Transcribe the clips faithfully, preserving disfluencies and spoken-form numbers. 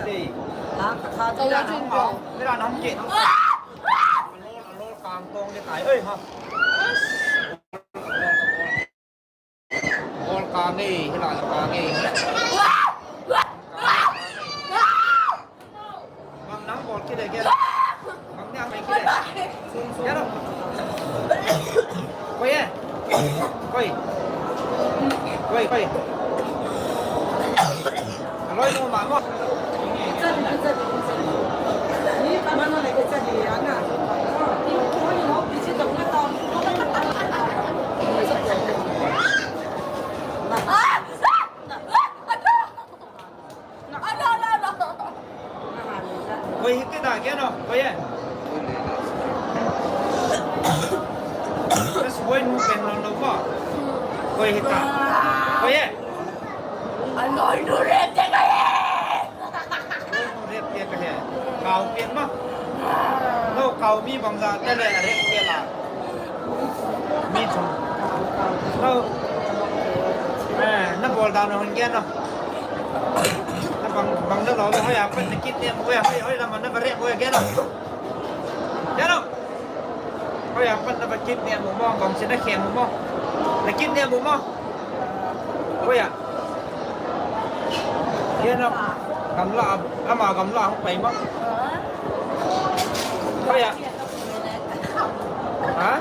Ei. Ha, ka kha. Ka la jun bro. Mira nam ke. Alol, alol kang tong le tai. Ei, ha. Bol kang e, hila kang e. Bang nang bol kit le, kit le. Bang nang bol kit le. Koi e. Koi. Koi, koi. Aloi nu ma mo. Koi hiti da, keno, koi e. Bas, koi nu pen lon lo mo. Koi hita. Koi e. Aloi nu re te koi e. Koi nu re te koi e. Kau pen mo. Lo kau mi bang za te le re te la. Mi chung. Lo. Eh, na bol da no hon gen no. Na bang, bang da lo, hoi a pat na kit ne mo ya, hoi, hoi la man na ba re mo ya gen no. Gen no. Hoi a pat na ba kit ne mo mo, bang si na khen mo mo. Na kit ne mo mo. Hoi a. Gen no. Gamla, ama gamla hung pai mo. Hoi a. Ha?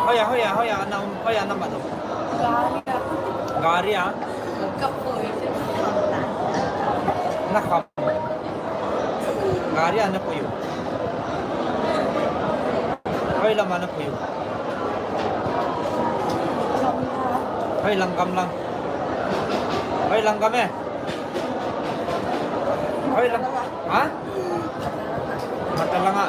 Hoiya, hoiya, hoiya, na, hoiya na mat u. Gari a. Gari a. Ka pui. Na kham. Gari a na pui u. Hoi lam a na pui u. Hoi lam gamlang. Hoi lam gam e. Hoi lam. Ha? Matalang a.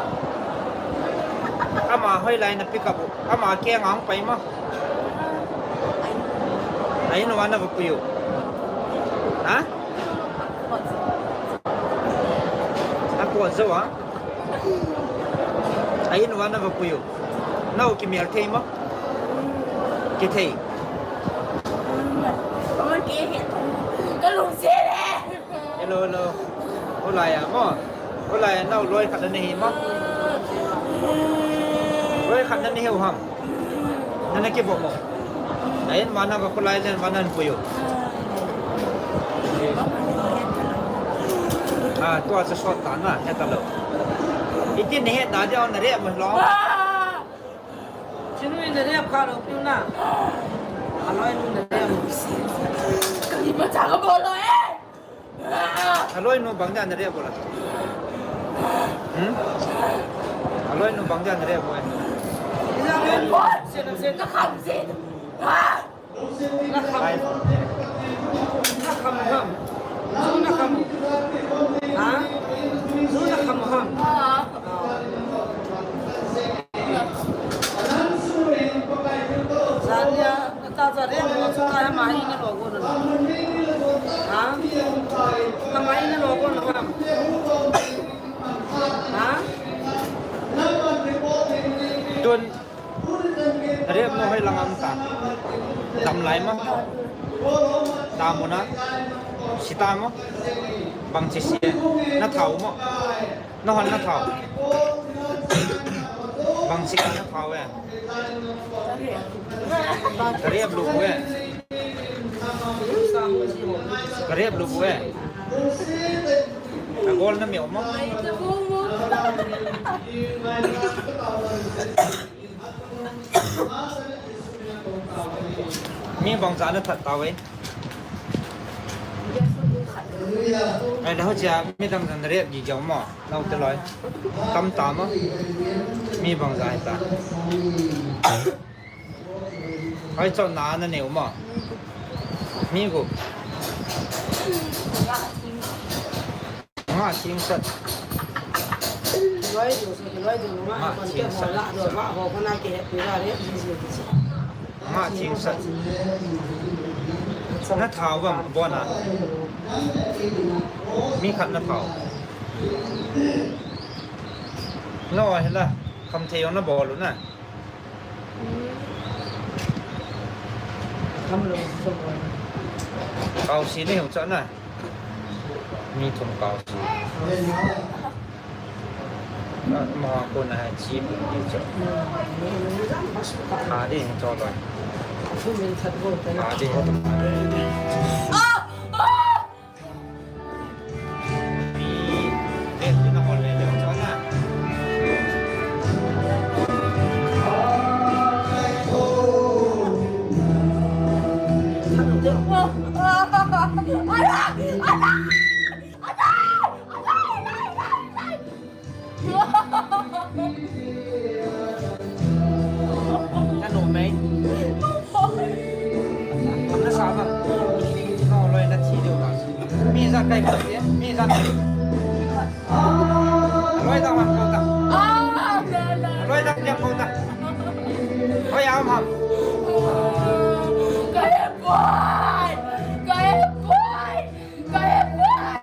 Ama hoilai na pick up u. Ama keng a hung pai ma. Ahin uva na va pui u. Ha? A pot jou a. Ahin uva na va pui u. Na u kimel thei ma. Kithei. Ka lungset e. Hello, hello. Hoilai a mo. Hoilai a nao loi khat na hi mo. Loi khat na hi u ham. Na na kibo mo. Ahin mana ka kulai len mana pui u. Ah, tua cha sot ta na, he ta lo. Iti ne he ta dia na re mo lo. Chinu in the name of God, open na. Aloi nu in the name of Jesus. Kali ma cha ka bolo e. Aloi nu bang dia na re bola. Hmm? Aloi nu bang dia na re bola. Ina re bo. Se na se ka kham se. Na kham. Na kham ham. Zu na kham. Ha? Zu na kham ham. Zania, ta za re mo chu ta ma hi na lo go na. Ha? Ta ma hi na lo go na. Ha? Tun. Rep mo hoi lang ang ta. Dam lai mo. Dam mo na. Sita mo. Bang chi si. Na thao mo. Na hon na thao. Bang chi na thao e. Rep lu e. Rep lu e. Ka gol na mi mo. Mi bang cha na that ta ve. Ai, na ho cha, mi dang dang rep ji jong mo. Nau te loi. Tam ta mo. Mi bang cha ta. Hoi chon na na neu mo. Mi gu. Nga ching sat. Loi du se, loi du nga. Nga ching sat. La du ba ho ko na ke pi la re ji ji ji. Nga ching sat. Na thao bam bo na. Mi khat na thao. No hela. Kham thei na bol u na. Kau si ni hung cha na. Mi thum kau si. Na, ma ko na chi bu ni cho. Kha di ni cho loi. Kha di. Ka nom mai. Ka sa ba. Ka loi na thi deu ka. Mi ja kai ko te, mi ja. Loi da ma ko da. Loi da ke ko da. Loi a ma. Ka e boy. Ka e boy. Ka e boy.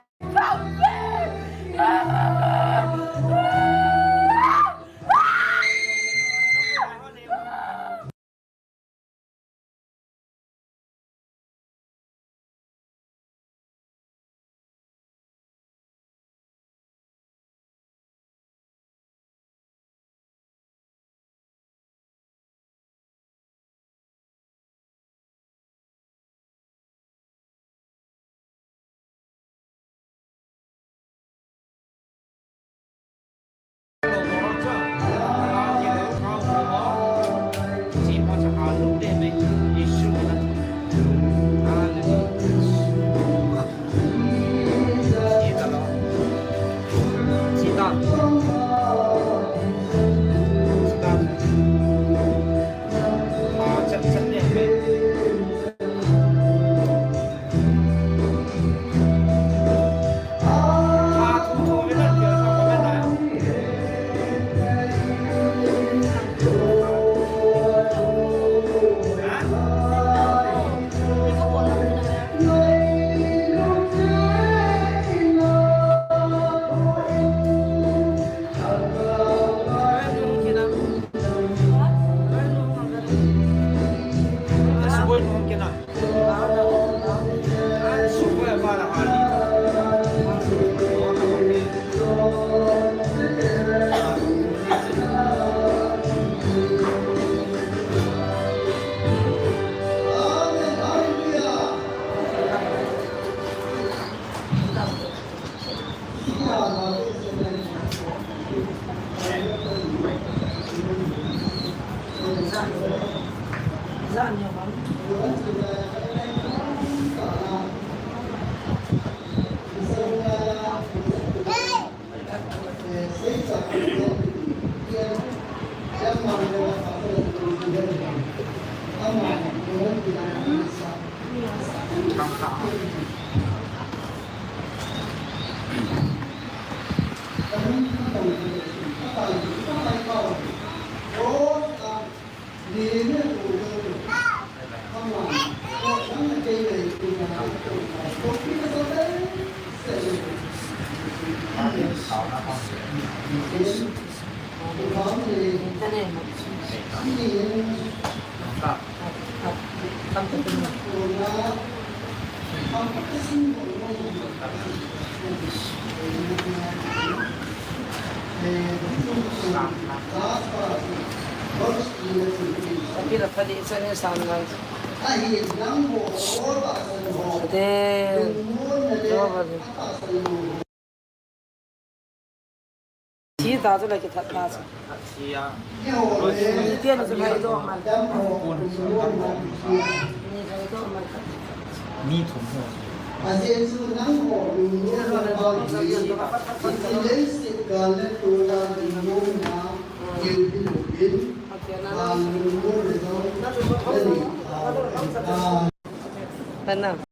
Thi ta chu la kithat ta chu. Thi a. Thi tian chu phai doh man. Ni phai doh man. Ni thum ho. Tan na.